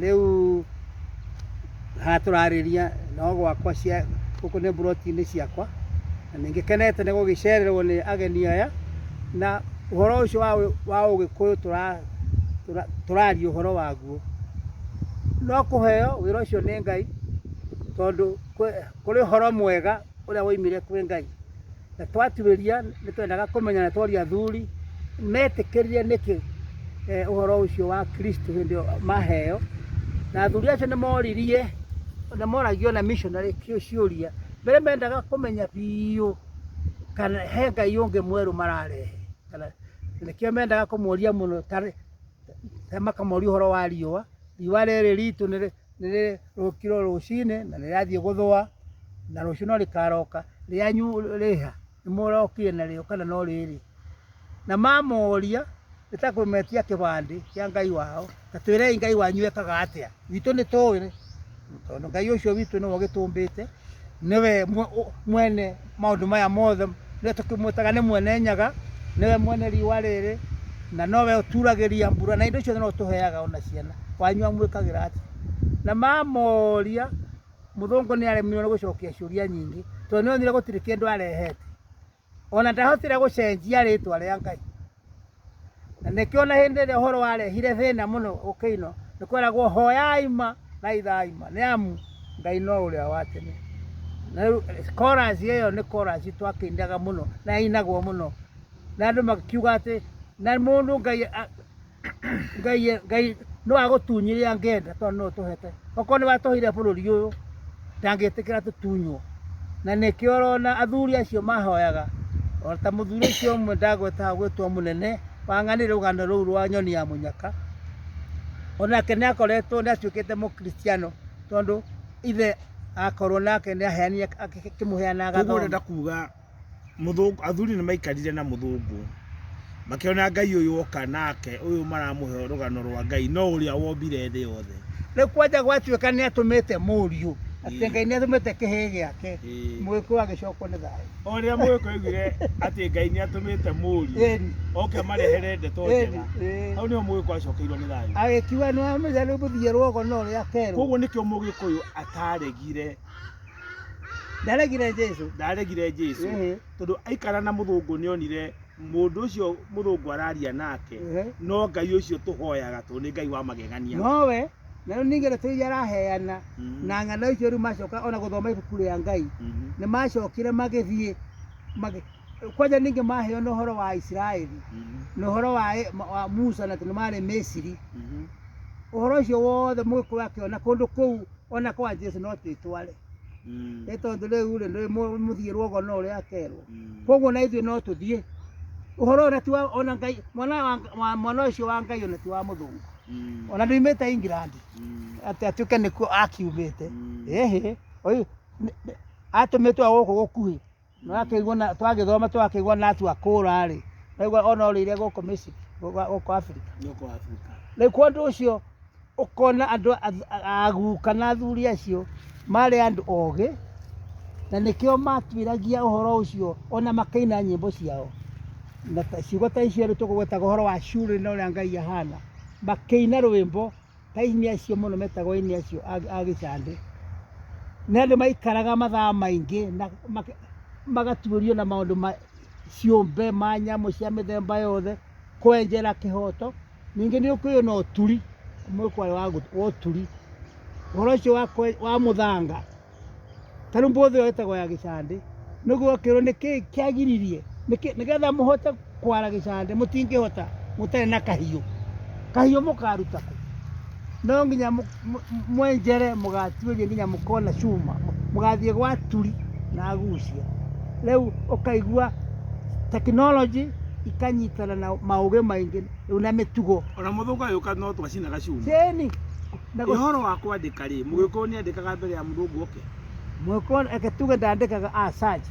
Rĩu haha tũrarĩria no gwakwa cia gũkũ nĩ mburoti-inĩ ciakwa, na nĩ ngĩkenete nĩ gũgĩcererwo nĩ ageni aya, na ũhoro ũcio wa ũgĩkũyũ tũraria ũhoro waguo. No kũheo wĩra ũcio nĩ Ngai, tondũ kũrĩ ũhoro mwega ũrĩa woimire kwĩ Ngai. Na twatuĩria nĩ twendaga kũmenya na tworia athuri metĩkĩrire nĩkĩ ũhoro ũcio wa Kristo hĩndĩ ĩyo maheo. Na athuri acio nĩ moririe, nĩ moragio na missionary ciũria. Mbere mendaga kũmenya biũ kana he Ngai ũngĩ mwerũ mararehe. Kana nĩkĩo mendaga kũmoria mũno ta makamoria ũhoro wa riũa. Riũa rĩrĩ ritũ nĩ nĩrĩrokire rũcinĩ na nĩrĩrathiĩ gũthũa na rũciũ no rĩkaroka, rĩanyu rĩha? Nĩmũrokire narĩo kana no rĩrĩ? Na mamoria nĩ ta kũmetia kĩbandĩ kĩa Ngai wao, ta twĩrei Ngai wanyu ekaga atĩa? Witũ nĩ tũĩ tondũ Ngai ũcio witũ nĩwe ũgĩtũmbĩte, nĩwe mwene maũndũ maya mothe, nĩwe tũkĩmwĩtaga nĩ mwene Nyaga, nĩwe mwene riũa rĩrĩ, na nowe ũturagĩria mbura, na indo ciothe nowe ũtũheaga ona ciana, wanyu amwĩkagĩra atĩa? Na mamoria, mũthũngũ nĩ aremirwo nĩ gũcokia ciũria nyingĩ, tondũ nĩ onire gũtirĩ kĩndũ arehete. Ona ndahotire gũcenjia rĩtwa rĩa Ngai. Na nĩkĩo ona hĩndĩ ĩrĩa ũhoro warehire thĩna mũno ũkĩinwo, nĩ kweragwo hoyai ma thaithai ma, nĩ amu Ngai no ũrĩa wa tene. Na rĩu chorus ĩyo nĩ chorus twakĩinaga mũno na yainagwo mũno. Na andũ makiuga atĩ na mũndũ Ngai Ngai Ngai no agũtunyire angĩenda tondũ nĩwe ũtũhete. Okorwo nĩwe watũheire bũrũri ũyũ, ndangĩtĩkĩra tũtunywo. Na nĩkĩo ũrona athuri acio mahoyaga, o ta mũthuri ũcio ũmwe ndagweta hau gwĩtwo mũnene, wang'anire rũgano rũu rwa nyoni ya mũnyaka, onake nĩ akoretwo nĩ atuĩkĩte mũkristiano tondũ ithe akorwo nake nĩ aheanire akĩmũheana Koguo agathoma. ũrenda kuga mũthũngũ athuri nĩ maikarire na mũthũngũ makĩona Ngai ũyũ oka nake ũyũ maramũhe rũgano rwa Ngai no ũrĩa wombire thĩ yothe. Rĩu kwanja gwatuĩka nĩ atũmĩte mũriũ, atĩ Ngai nĩ atũmĩte kĩhĩĩ gĩake, Mũgĩkũyũ agĩcokwo nĩ thayũ. O rĩrĩa Mũgĩkũyũ aiguire atĩ Ngai nĩ atũmĩte mũriũ oke amarehere ndeto njega, hau nĩho Mũgĩkũyũ acokeirwo nĩ thayũ. Agĩkiuga nĩ wamenya rĩu mũthiĩ rwogo no rĩa kerwo. Koguo nĩkĩo Mũgĩkũyũ ataregire Ndaregire Jesu. Ndaregire Jesu tondũ aikara na mũthũngũ nĩ onire mũndũ ũcio mũthũngũ araria nake no Ngai ũcio tũhoyaga tondũ nĩ Ngai wa magegania. Nowe na rĩu ningĩ ndeto iria araheana na ng'ano icio rĩu macoka ona gũthoma ibuku rĩa Ngai nĩ macokire magĩthiĩ kwanja ningĩ maheo na ũhoro wa Isiraeli na ũhoro wa Musa na atĩ nĩ marĩ Misiri. Ũhoro ũcio wothe mũgĩkũyũ akĩona kũndũ kũu ona kwa Jesu no twĩtware. Nĩ tondũ rĩu rĩ ndũĩ mũthiĩ rwogo no ũrĩa akerwo. Koguo na ithuĩ no tũthiĩ. Ũhoro ona ti wa ona Ngai mwana wa mwana ũcio wa Ngai ona ti wa mũthũngũ. Ona ndoimĩte England. Atĩ atuĩke nĩkuo akiumĩte. Ĩhĩ, atũmĩtwo gũkũ gũkuhĩ. Twakĩigua na twagĩthoma twakĩigua na atua kũra rĩ, waigua ona orĩire gũkũ Misiri, gũkũ Afrika. Gũkũ Afrika. Rĩu kwa ũndũ ũcio ũkona andũ aguka na athuri acio marĩ andũ ogĩ, na nĩkĩo matuĩragia ũhoro ũcio ona makaina nyĩmbo ciao. Na ciugo ta icio rĩu tũkũgwetaga ũhoro wa Shuri na ũrĩa Ngai ahana, makĩina rwĩmbo ta aini acio mũno metagwo aini acio a gĩcandĩ, nĩ andũ maikaraga mathaa maingĩ na magatuĩrio na maũndũ ma ciũmbe ma nyamũ cia mĩthemba yothe, kwenjera kĩhoto, ningĩ nĩ ũkĩũĩ ona ũturi, mũkwa wa ũturi, ũhoro ũcio wa mũthanga. Ta rĩu mbũthũ ĩyo ĩtagwo ya gĩcandĩ, nĩguo ũkĩrwo nĩkĩ kĩagiririe, nĩgetha mũhote kwara gĩcandĩ mũtingĩhota mũtarĩ na kahiũ. Kahiũ mũkaruta kũ? No nginya mwenjere mũgatuĩrie nginya mũkona cuma, mũgathiĩ gwa aturi na agucia. Rĩu ũkaigua tekinoronjĩ ikanyitana na maũgĩ maingĩ rĩu na mĩtugo. Ona mũthũngũ agĩũka no twacinaga cuma. Ĩni. Na Ũhoro wa kwandĩka rĩ, mũgĩkũyũ nĩ andĩkaga mbere ya mũthũngũ oke? Mũgĩkũyũ reke tuge ndandĩkaga as such.